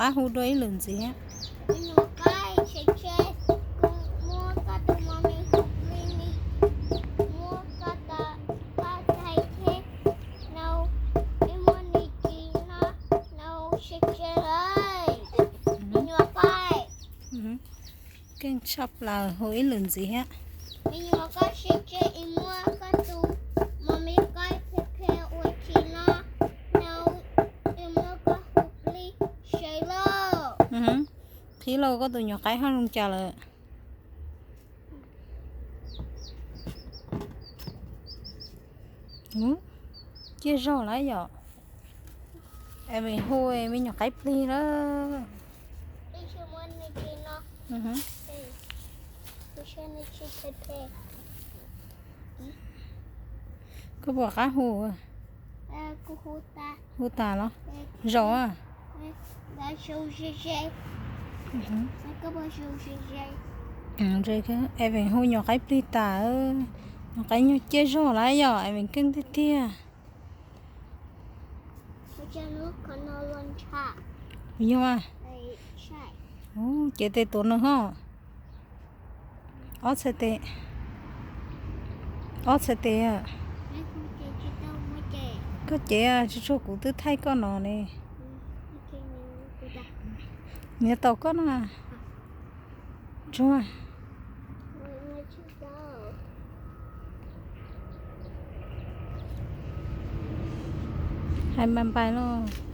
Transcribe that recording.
Qab hu dua ib lwm ntxiv. Me nyuam qaib, tseg tseg, kuv muab koj tus mos me hu plig li, muab koj tus, koj thaij tseg, nau, ib muab nws tsis no, nau tseg tseg lawm. Me nyuam qaib. Keej tshaj plaws, hu ib lwm ntxiv thiab. Me nyuam qaib, tseg tseg, ib muab koj tus mos me qaib phem phem ua tsis no, nau, ib muab koj hu plig sawv lauj. Qhib lauj, koj tus nyuam qaib ho zoo cas lawm? Ciaj zog lawm yom. Es me hu me nyuam qaib plig lawm. Koj puas qab hu? Hu tas los? Zaum a? Es hu nyuam qaib plig tas, nyuam qaib nyuag ciaj zog lawm yom, es me keej tiag tiag. Yog a. Ces tes tuav nws ho. Ob txhais tes, ob txhais tes. Koj cev tsis tshua, kuv twb thaij koj no ne. Nws tau koj na. Tsuag. Hais mas npais lauj.